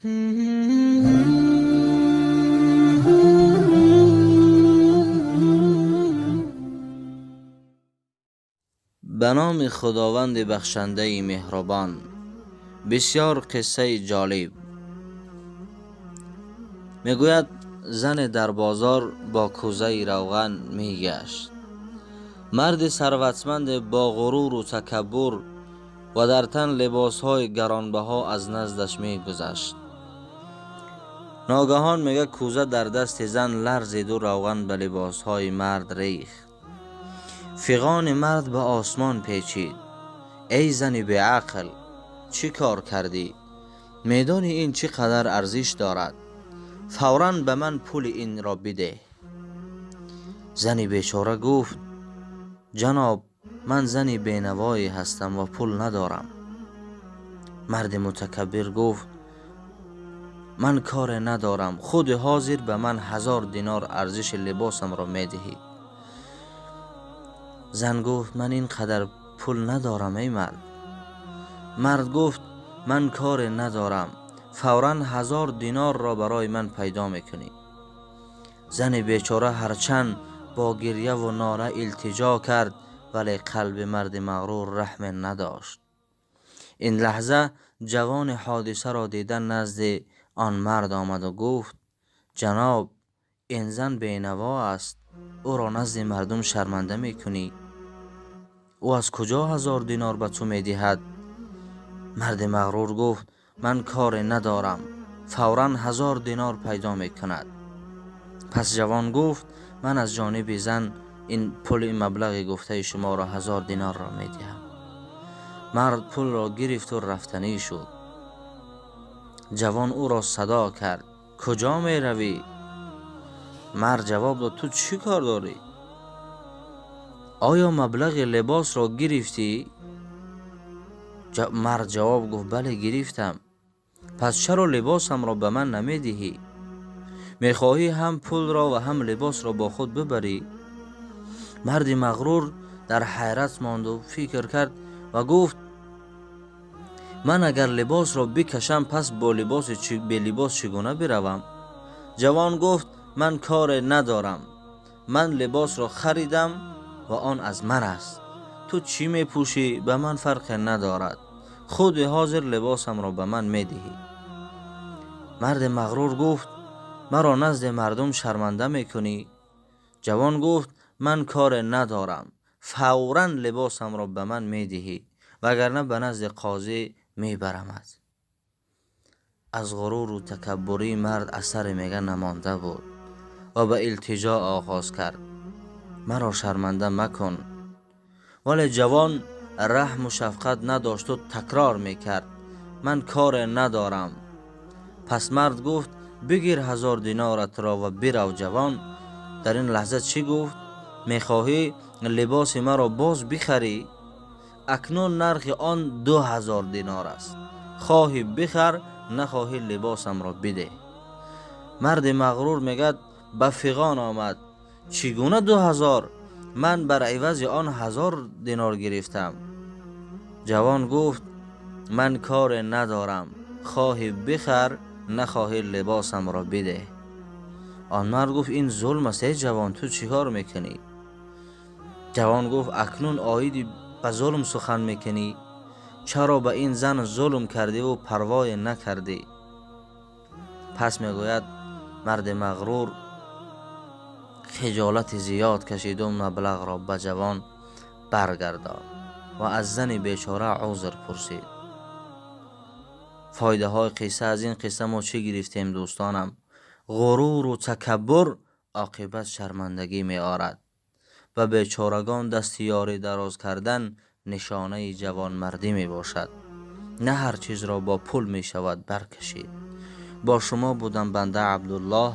Ба номи Худованди бахшандаи меҳрубон. Бисёр қиссаи ҷолиб. Мегӯяд, зане дар бозор бо кӯзаи равған мегашт. Марди сарватманде бо ғуруру такаббур ва дар тан либосҳои гаронбаҳо аз наздаш мегузашт. Ногаҳон, мега, кӯза дар дасти зан ларзиду равған ба либосҳои мард рехт. Фиғони мард ба осмон печид: «Эй зани беақл, чӣ кор кардӣ? Медонӣ, ин чӣ қадар арзиш дорад? Фавран ба ман пули инро бидеҳ». Зани бечора гуфт: «Ҷаноб, ман зани бенавое ҳастам ва пул надорам». Марди мутакаббир гуфт: «Ман коре надорам, худи ҳозир ба ман 1000 динор арзиши либосамро медиҳӣ». Зан гуфт: «Ман ин қадар пул надорам, эй мард». Мард гуфт: «Ман коре надорам, фавран 1000 динорро барои ман пайдо мекунӣ». Зани бечора ҳарчанд бо гирьяву нола илтиҷо кард, вале қалби марди мағрур раҳме надошт. Ин лаҳза ҷавони ҳодисаро дида назди он мард омаду гуфт: «Ҷаноб, ин зан бенаво аст, ӯро назди мардум шарманда мекунӣ. Ӯ аз куҷо 1000 динор ба ту медиҳад?» Марди мағрур гуфт: «Ман коре надорам, фавран 1000 динор пайдо мекунад». Пас ҷавон гуфт: «Ман аз ҷониби зан ин пули маблағи гуфтаи шуморо, 1000 динорро медиҳам». Мард пулро гирифту рафтанӣ шуд. Ҷавон ӯро садо кард: «Куҷо меравӣ?» Мард ҷавоб дод: «Ту чӣ кор дорӣ? Оё маблағи либосро гирифтӣ?» Мард ҷавоб гуфт: «Бале, гирифтам». «Пас чаро либосамро ба ман намедиҳӣ? Мехоҳӣ ҳам пулро ва ҳам либосро бо худ бибарӣ?» Марди мағрур дар ҳайрат монду фикр кард ва гуфт: «Ман агар либосро бикашам, пас бо либоси белибос чӣ гуна биравам?» Ҷавон гуфт: «Ман коре надорам, ман либосро харидам ва он аз ман аст. Ту чӣ мепӯшӣ, ба ман фарқе надорад. Худи ҳозир либосамро ба ман медиҳӣ». Марди мағрур гуфт: «Маро назди мардум шарманда мекунӣ». Ҷавон гуфт: «Ман коре надорам, фавран либосамро ба ман медиҳӣ, вагарна ба назди қозӣ мебарамад». Аз ғуруру такаббурии мард асаре, мега, намонда буд ва ба илтиҷо оғоз кард: «Маро шарманда макун». Вале ҷавон раҳму шафқат надошту такрор мекард: «Ман коре надорам». Пас мард гуфт: «Бигир 1000 диноратро ва бирав». Ҷавон дар ин лаҳза чӣ гуфт? «Мехоҳӣ либоси маро боз бихарӣ? Акнун нархи он 2000 динор аст. Хоҳӣ бихар, нахоҳӣ либосамро бидеҳ». Марди мағрур, мегӯяд, ба фиғон омад: «Чӣ гуна 2000? Ман бар ивази он 1000 динор гирифтам». Ҷавон гуфт: «Ман коре надорам, хоҳӣ бихар, нахоҳӣ либосамро бидеҳ». Он мард гуфт: «Ин зулм аст, эй ҷавон, ту чӣ кор мекунӣ?» Ҷавон гуфт: «Акнун оиди ба зулм сухан мекунӣ? Чаро ба ин зан зулм кардиву парвое накардӣ?» Пас, мегӯяд, марди мағрур хиҷолати зиёд кашиду маблағро ба ҷавон баргардонд ва аз зани бечора узр пурсид. Фоидаҳои қисса. Аз ин қисса мо чӣ гирифтем, дӯстонам? Ғуруру такаббур оқибат шармандагӣ меорад. Ба бечорагон дасти ёрӣ дароз кардан нишонаи ҷавонмардӣ мебошад. На ҳар чизро бо пул мешавад баркашид. Бо шумо будам банда Абдуллоҳ.